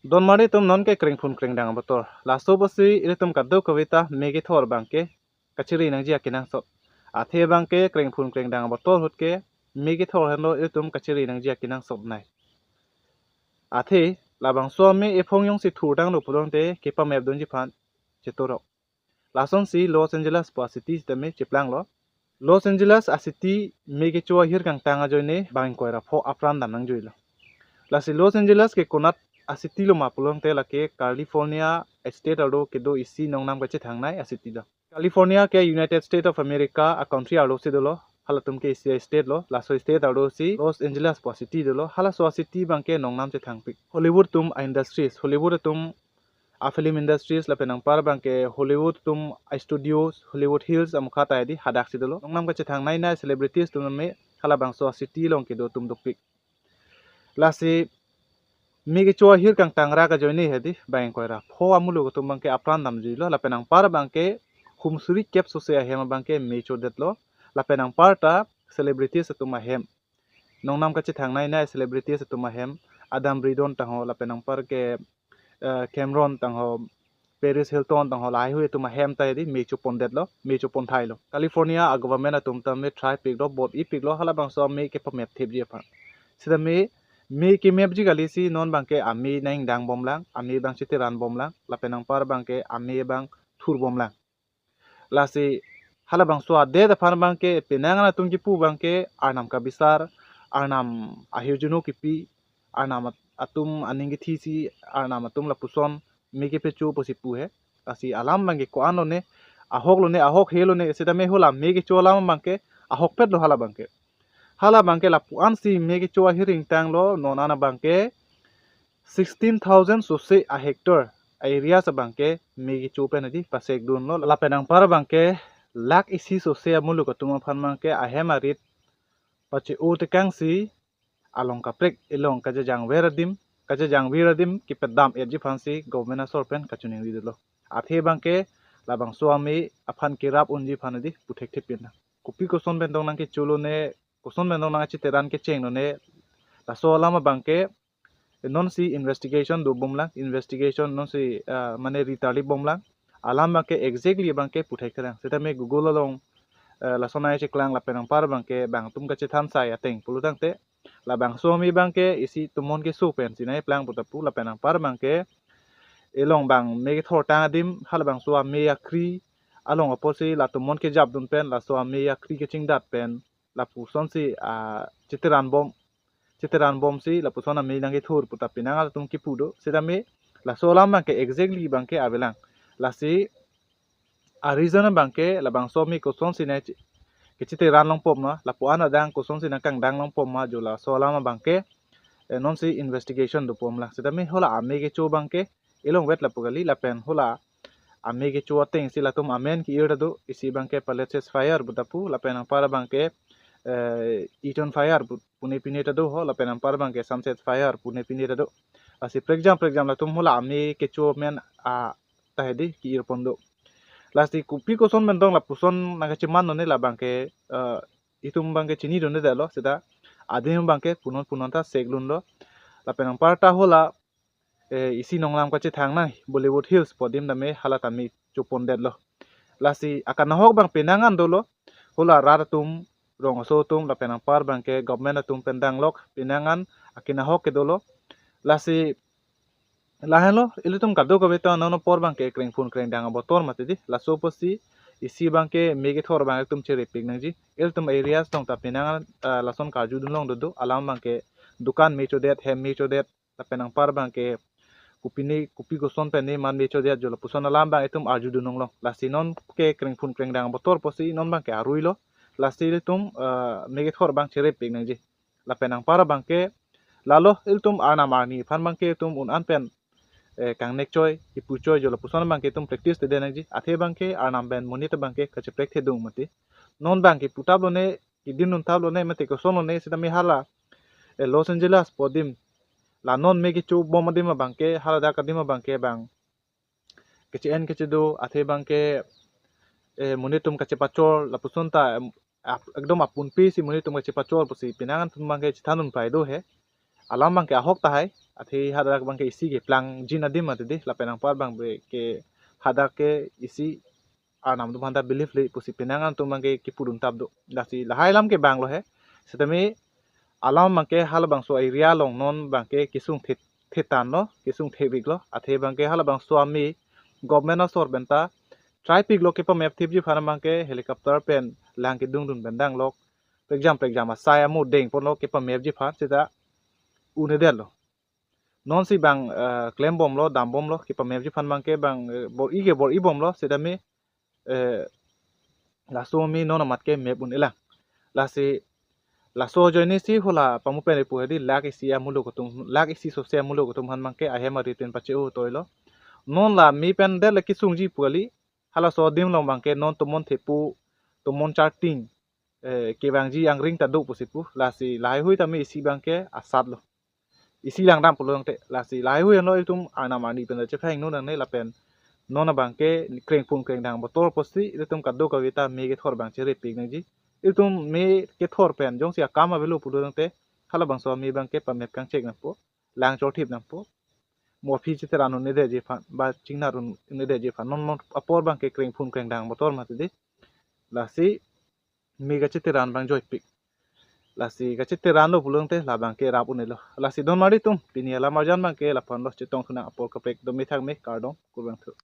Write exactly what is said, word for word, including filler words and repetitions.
Don mari atum, non ke krengphun krengdang abotor. Laso apotsi ilitum kadokave ta me kethor abangke kachere nangji akenangsot. Athe abangke krengphun krengdang abotor ahut ke me kethor henlo ilitum kachere nangji akenangsot nai. Athe labangso ame ephong jongsi thurdang lo pulote kepamepdunji aphan chetorok. Lasonsi Los Angeles pu acity sitame cheplanglo. Los Angeles acity me kecho ahir kangtang ajoine bang ingkoi ra pho apran dam nangjuilo. Lasi Los Angeles ke konat acity lo ma pulote lake California state arlo kedo isi nongnam kachethangnei acity lo. California ke United States of America a country arlosi dolo, halatum ke isi state lo, laso state arlosi Los Angeles pu acity dolo, halaso acity abangke nongnam chethangpik. Hollywood atum a industries, Hollywood atum a film industries lapen anpar abangke Hollywood atum a studios, Hollywood Hills amukha ta hedi hadaksi dolo. Nongnam kachethangnei nei celebrities atum me halabangso acity along kedo atum dopik. Lasi me kecho ahir kangtang ra ajoine hedi bang ingkoi ra pho amuluk atum abangke apran damjuilo, lapen anpar abangke hum suri kep sose ahem abangke me chodetlo, lapen anpar ta celebrities atum ahem. Nongnam kachethangnei nei celebrities atum ahem, Adam Bridon tangho, lapen anpar ke, eh, Cameron tangho, Paris Hilton tangho, lahaihui atum ahem ta hedi me chopondetlo, me choponthailo. California a government atum tame thraipiklo, bot-ipiklo, halabangso ame kepamep thepji aphan. Sitame me kemepji kalisi non abangke ame nangdang bomlang, ame abang cheteran bomlang, lapen anpar abangke ame abang thur bomlang. Lasi halabangso adet aphan abangke penang an atum kipu abangke Arnam kabisar, Arnam ahirjuno kipi, Arnam at-, atum aning kethisi, Arnam atum lapuson me kepecho pusi pu he. Lasi alam abangke ko-an lone, ahok lone, ahok he lone, sitame hala me kecho alam abangke ahokpet lo hala abangke. Hala abangke lapu-ansi me kecho ahir ingtanglo, non an abangke sixteen thousand sose a hectare a areas abangke me kecho pen hedi pasekdunlo, lapen anpar abangke lakh isi sose amuluk atum aphan abangke ahem arit pache-o tekangsi along kaprek elong kajajangver adim, kajajangvir adim kepedam-etji aphansi government asor pen kachiningri dolo. Athe abangke labangso ame aphan kerap unji aphan hedi puthekthepin. Kopi koson pen tong nangkecho lone, koson pen tong nangcheteran kecheng lone, laso alam abangke nonsi investigation do bomlang, investigation nonsi, ah, mane ri tarli bomlang. Alam abangke exactly abangke puthektherang. Sitame Google along, eh, lason ai cheklang lapen anpar abangke bang atum kachethan sai ateng pulo tangte, labangso ame abangke isi tumon keso pensi nangplang puta pu, lapen anpar abangke elong bang me kethortang adim, halabangso ame akri along apotsi la tumon kejapdun pen, laso ame akri kechingdat pen, lapusonsi, ah, cheteran bom, cheteran bomsi lapuson ame nangkethur puta penang an atum kipu do. Sitame laso alam abangke exactly abangke avelang. Lasi a reason abangke labangso ame kosonsi nangche-, kecheteran longpom ma, lapu-an adang kosonsi nangkangdang longpom ma, jo laso alam abangke, eh, nonsi investigation dopom lang. Sitame hala ame kecho abangke elongvet lapu kali, lapen hala ame kecho atengsi latum amen ke-ir ta do, isi abangke Palisades Fire puta pu, lapen anpar abangke, eh, Eaton Fire pu, pune pine ta do ho, lapen anpar abangke Sunset Fire pune pine ta do. Lasi prekjam prekjam latum hala ame kecho amen a ta hedi ke-ir pon do. Lasi kopi koson pen tong lapuson nangkacheman lone labangke, eh, itum abangke chinidunde detlo, seta adim abangke punon punon ta sekdunlo. Lapen anpar ta hala, eh, isi nongnam kachethangnei Bollywood Hills pu adim tame hala ta me chopondetlo. Lasi akanahok abang penang an dolo, hala rat atum, rong aso atum, lapen anpar abangke government atum pen danglok penang an akanahok ke dolo. Lasi lahenlo, ilitum kadokave ta non apor abangke krengphun krengdang abotor mati hedi. Laso apotsi isi abangke me kethor abang ilitum cherepik nangji. Ilitum areas along ta penang an, ah, lason karjudun long dodo. Alam abangke dukan me chodet, hem me chodet, lapen anpar abangke kopine, kopi koson pen ne man me chodet, jo lapuson alam abang itum arjudun longlong. Lasi non ke krengphun krengdang abotor apotsi non abangke aruilo. Lasi ilitum, ah, me kethor abang cherepik nangji. Lapen anpar abangke lalo ilitum arnam arni aphan abangke itum un-an pen, eh, kangnek choi, kipu choi, jo lapuson abangke itum practice te de nangji. Athe abangke arnam pen monit abangke kacheprek thedung mati. Non abangke putap lone, kedindun tap lone, mate koson lone, sitame hala, eh, Los Angeles pu adim, la non me kecho bom adim abangke, haladak adim abangke bang keche-en kechedo, athe abangke, eh, monit atum kachepachor, lapuson ta, em, ap-, ekdom apunpisi monit atum kachepachor pusi penang an atum abangke chethandun prai do he. Alam abangke ahok tahai, Athe hadak abangke isi keplangji adim mati dei, lapen anpar abangke hadak ke isi Arnam atum aphanta believe le pusi penang atum abangke kipudun tap do. Lasi lahai alam ke bang lo he. Setame alam abangke halabangso area along non abangke kesung the, thetan lo, kesung thevik lo. Athe abangke halabangso ame government asor pen ta try pik lo kepamap thipji aphan abangke helicopter pen lang kedungdun pen danglok. Prekjam prekjam asai amo dengpon lo kepamapji aphan seta un-edet lo. Non si bang eh, klembom lo, dambom lo, kepamapji aphan abangke bang eh, bor-i ke bor-i bom lo, setame eh, laso ame non amat ke map un-elang. Lasi laso ajoine si hala pamu pen ipu hedi lakh isi amuluk atum, lakh isi sose amuluk atum aphan abangke ahem ari tin pache-o toi lo. Non la me pen det le kesungji pu kali, halaso adim along abangke non tomon thepo, tomon charting eh, kevangji angring ta do pusi pu. Lasi lahaihui tame isi abangke asat lo. Isi langdam pulo tangte, lasi lahaihui anlo itum arnam arni pen ta chepheng nu nangne lapen non abangke krengphun krengdang botor pusi itum kadokave ta me kethor abang cherepik nangji. Itum me kethor pen jongsi akam avelo pulo tangte halabangso ame abangke pamap kangchek nangpo, lang chorthip nangpo. Mo aphi cheteran un-edetji aphan, ba chingnat un-edetji aphan non non apor abangke krengphun krengdang botor mati dei. Lasi me kacheteran abang joipik. Lasi kacheteran lo pulo tangte labangke rap un-elo. Lasi don mari atum, pini alam arjan abangke lapu-an lo, chetong thu nang, apor kaprek do, me thak me, kardom, kurvangthu.